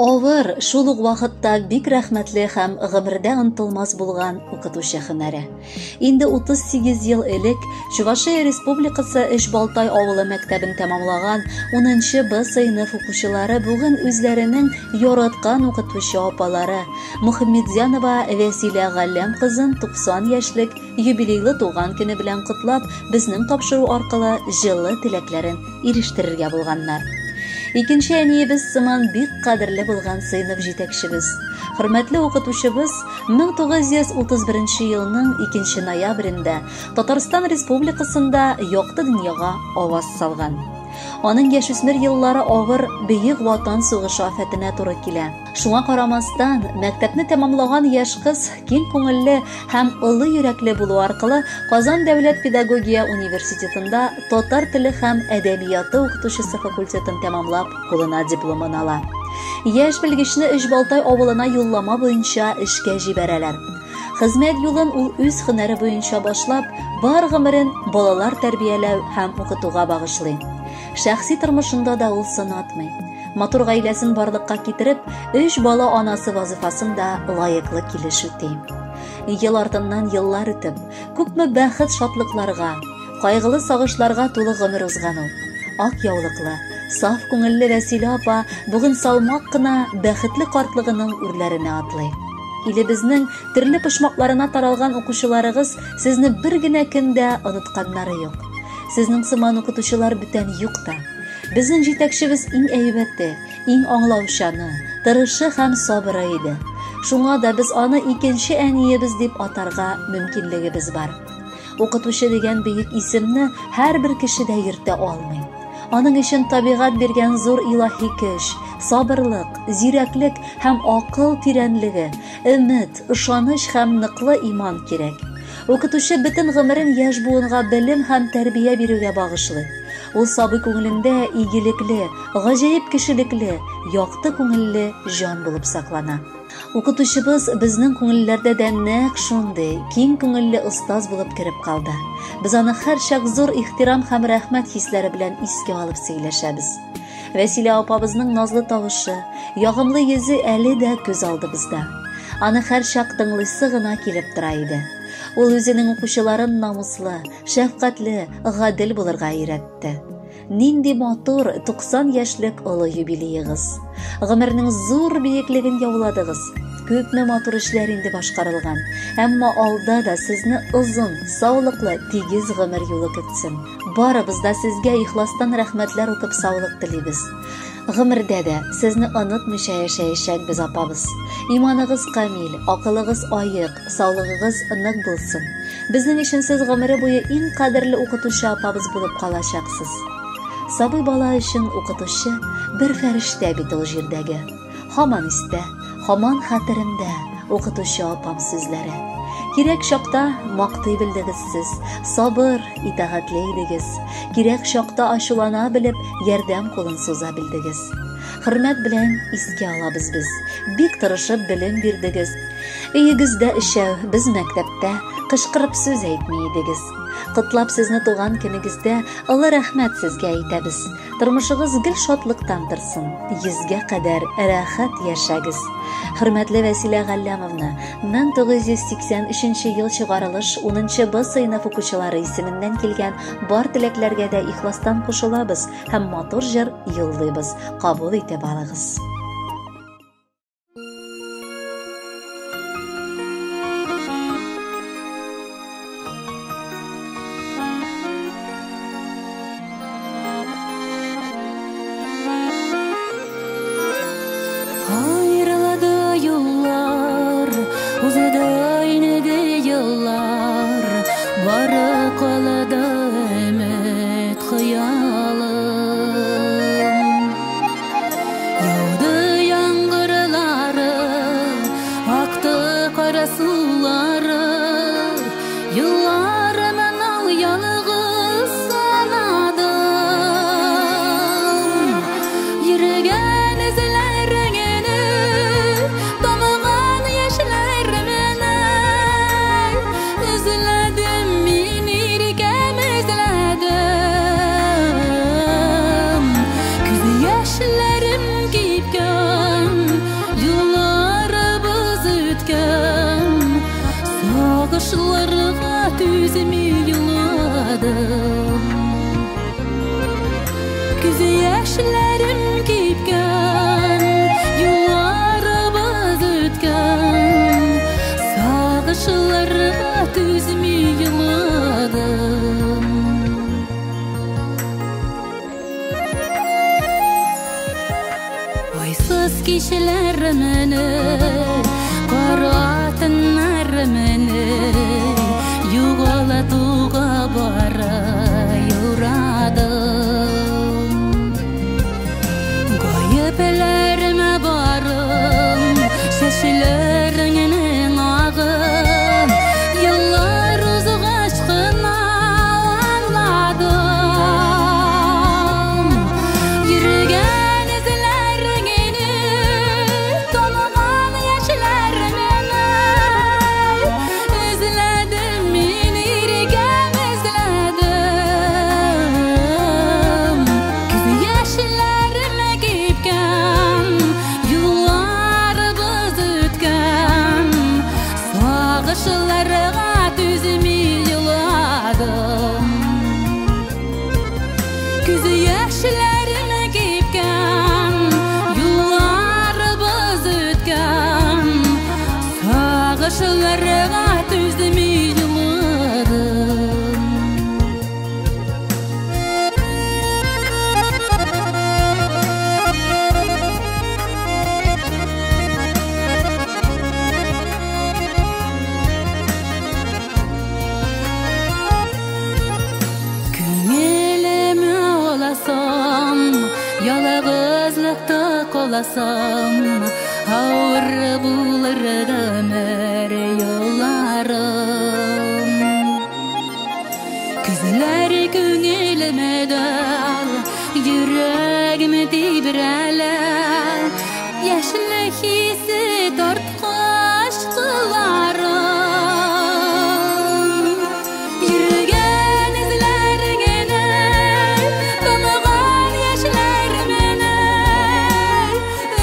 Авыр, шул ук вакытта бик рәхмәтле һәм гомердә онытылмас булган укытучы һөнәре. Инде 38 ел элек Чувашия Республикасы Өчбалтай авылы мәктәбен тәмамлаган 10 Б сыйныф укучылары бүген үзләренең яраткан укытучы апалары Мухаммедзянова Вәсилә Галләм кызын 90 яшьлек юбилейлы туган көне белән котлап, безнең тапшыру аркылы җылы теләкләрен ирештерергә булганнар. Икенче әниебез сыман бик кадерле булган сыйныф җитәкчебез, хөрмәтле укытучыбыз 1931 елның 2 ноябрендә Татарстан Республикасында якты дөньяга аваз салган. Аның яшүсмер еллары авыр Бөек Ватан сугышы афәтенә туры килә. Шуңа карамастан, мәктәпне тәмамлаган яшь кыз киң күңелле һәм олы йөрәкле булу аркылы Казан дәүләт педагогия университетында татар теле һәм әдәбияты укытучысы факультетын тәмамлап, кулына дипломын ала. Яшь белгечне Өчбалтай авылына юллама буенча эшкә җибәрәләр. Хезмәт юлын ул үз һөнәре буенча башлап, бар гомерен балалар тәрбияләү һәм укытуга багышлый. Шәхси тормышында да ул сынатмый. Матур гаиләсен барлыкка китереп, өч бала анасы вазыйфасын да лаеклы килеш үти. Ел артыннан еллар үтеп, күпме бәхет шатлыкларга, кайгылы сагышларга тулы гомер узган ул. Ак яулыклы, саф күңелле Вәсилә апа бүген салмак кына бәхетле картлыгының үрләренә атлый. Илебезнең төрле почмакларына таралган укучыларыгыз сезне бер генә көн дә онытканнары юк. Сезнең сыман укытучылар бүтән юк та. Безнең җитәкчебез иң әйбәте, иң аңлаучаны, тырышы һәм сабыры иде. Шуңа да без аны икенче әниебез дип атарга мөмкинлегебез бар. Укытучы дигән бөек исемне һәрбер кеше дә йөртә алмый. Аның өчен табигать биргән зур илаһи көч, сабырлык, зирәклек һәм акыл тирәнлеге, өмет, ышаныч һәм ныклы иман кирәк. Укытучы бөтен гомерен яшь буынга белем һәм тәрбия бирүгә багышлый. Ул сабый күңелендә игелекле, гаҗәеп кешелекле, якты күңелле җан булып саклана. Укытучыбыз безнең күңелләрдә дә нәкъ шундый киң күңелле остаз булып кереп калды. Без аны һәрчак зур ихтирам һәм рәхмәт хисләре белән искә алып сөйләшәбез. Вәсилә апабызның назлы тавышы, ягымлы йөзе әле дә күз алдыбызда. Аны һәрчак тыңлыйсы гына килеп тора иде. Ул үзенең укучыларын намуслы, шәфкатьле, гадел булырга өйрәтте. Нинди матур 90 яшьлек олы юбилеегыз! Гомернең зур биеклеген яуладыгыз. Күпме матур эшләр инде башкарылган. Әмма алда да сезне озын, саулыклы, тигез гомер юлы көтсен. Барыбыз да сезгә ихластан рәхмәтләр укып саулык телибез. Гомердә дә сезне онытмыйча яшәячәкбез, апабыз. Иманыгыз камил, акылыгыз аек, саулыгыгыз нык булсын. Безнең өчен сез гомере буе иң кадерле укытучы апабыз булып калачаксыз. Сабый бала өчен укытучы бер фәрештә бит ул җирдәге. Һаман истә, һаман хәтеремдә укытучы апам сүзләре. Кирәк чакта мактый белдегез сез, сабыр, итагатьле идегез. Кирәк чакта ачулана белеп, ярдәм кулын суза белдегез. Хөрмәт белән искә алабыз без. Бик тырышып белем бирдегез. Өегездә өчәү, без мәктәптә, кычкырып сүз әйтми идегез. Котлап сезне туган көнегездә, олы рәхмәт сезгә әйтәбез. Тормышыгыз гел шатлыктан торсын, йөзгә кадәр рәхәт яшәгез. Хөрмәтле Вәсилә Галләмовна, 1983 ел чыгарылыш 10 Б сыйныф укучылары исеменнән килгән бар теләкләргә дә ихластан кушылабыз һәм матур җыр юллыйбыз. Кабул итеп алыгыз. Ayrıldı yollar, uzadı inedi yıllar, barı kaldı ümit hıyalım. Yağdı Сагышларга түзми еладым. Күз яшьләрем кипкән, юлларыбыз үткән. Сагышларга түзми еладым. Айсыз кичәләр мине, кара төннәр мине, югалтуга бара юрадым. Гаепләрем барым, чәчләреңнең агын, еллар узгач кына аңладым. Йөргән эзләреңне, таныган яшьләреңне, эзләдем мин, иркәм эзләдем. Күз яшьләрем кипкән, юлларыбыз үткән. Сагышларга түзми еладым. Күз яшьләрем кипкән, юлларыбыз үткән. Сагышларга түзми еладым. Күңелемә аласам, ялгызлыкта каласам, авыр булыр гомер юлларым. Күзләр күңелемдә, йөрәгем тибрәлә, яшьлек хисе тарткач кылларым. Йөргән эзләреңне, таныган яшьләремне,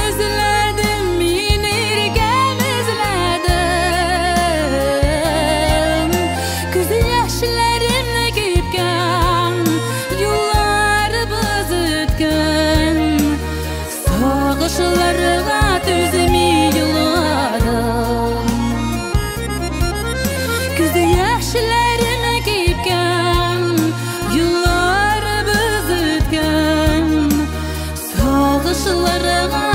эзләдем мин, иркәм эзләдем. Күз яшьләрем кипкән, юлларыбыз үткән. Сагышларга түзми еладым. Күз яшьләрем кипкән, юлларыбыз үткән. Сагышларга